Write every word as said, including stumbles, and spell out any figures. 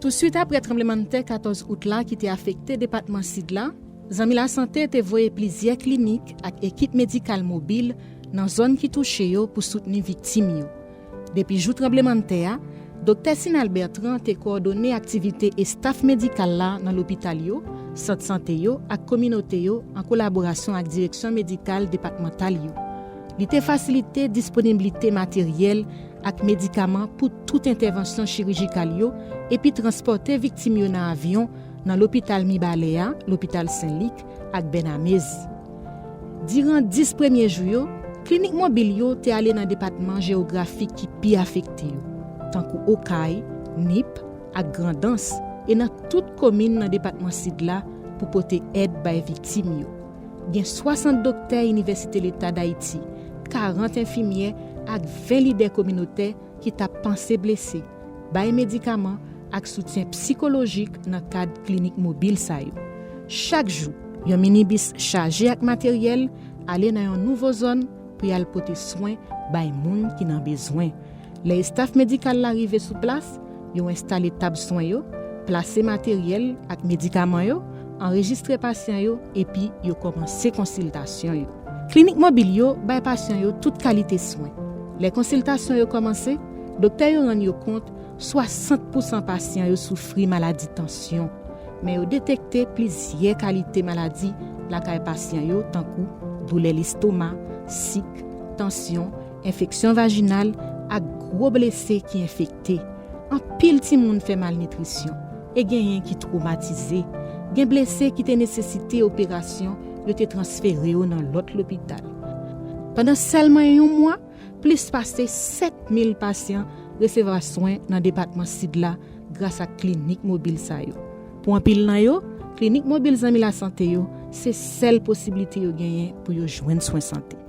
Touswit apre tranblemanntè katòz out la ki te afekte depatman Sid la, Zanmi Lasante te voye plizyè klinik ak ekip medikal mobil nan zòn ki touche yo pou soutni viktim yo. Depi jou tranblemanntè a, Doktè Sinal Bertrand te kowòdone aktivite estaf medikal la nan lopital yo, sant sante yo ak kominote yo an kolaborasyon ak direksyon medikal depatmantal yo. Li te fasilite disponiblite materyèl ak medikaman pou tout entèvansyon chirijikal yo epi transpòte viktim yo nan avyon nan lopital Mibalè a, lopital Sen Lik ak Bènamez. Diran dis premye jou yo, klinik mobil yo te ale nan depatman jewografik ki pi afekte yo, tankou Okay, Nip ak Grandans, e nan tout komin nan depatman Sid la pou pote èd bay viktim yo. Gen swasant doktè Inivèsite Leta Dayiti, karant enfimyè ak ven lidè kominotè ki t ap panse blese, bay medikaman ak soutyen sikolojik nan kad klinik mobil sa yo. Chak jou, yon minibis chaje ak materyèl ale nan yon nouvo zòn pou y al pote swen bay moun ki nan bezwen. Lè estaf medikal la rive sou plas, yo enstale tab swen yo, plase materyèl ak medikaman yo, anrejistre pasyan yo, epi yo kòmanse konsiltasyon yo. Klinik mobil yo bay pasyan yo tout kalite swen. Lè konsiltasyon yo kòmanse, doktè yo rann yo kont swasant pousan pasyan yo soufri maladi tansyon, men yo detekte plizyè kalite maladi lakay pasyan yo, tankou doulè lestoma, sik, tansyon, enfeksyon vajinal ak gwo blese ki enfekte. Anpil timoun fè malnitrisyon e genyen ki twomatize. Gen blese ki te nesesite operasyon, yo te transfere yo nan lòt lopital. Pandan sèlman yon mwa, plis pase sèt mil pasyan resevwa swen nan depatman Sid la gras ak klinik mobil sa yo. Pou anpil nan yo, klinik mobil Zanmi Lasante yo se sèl posiblite yo genyen pou yo jwenn swen sante.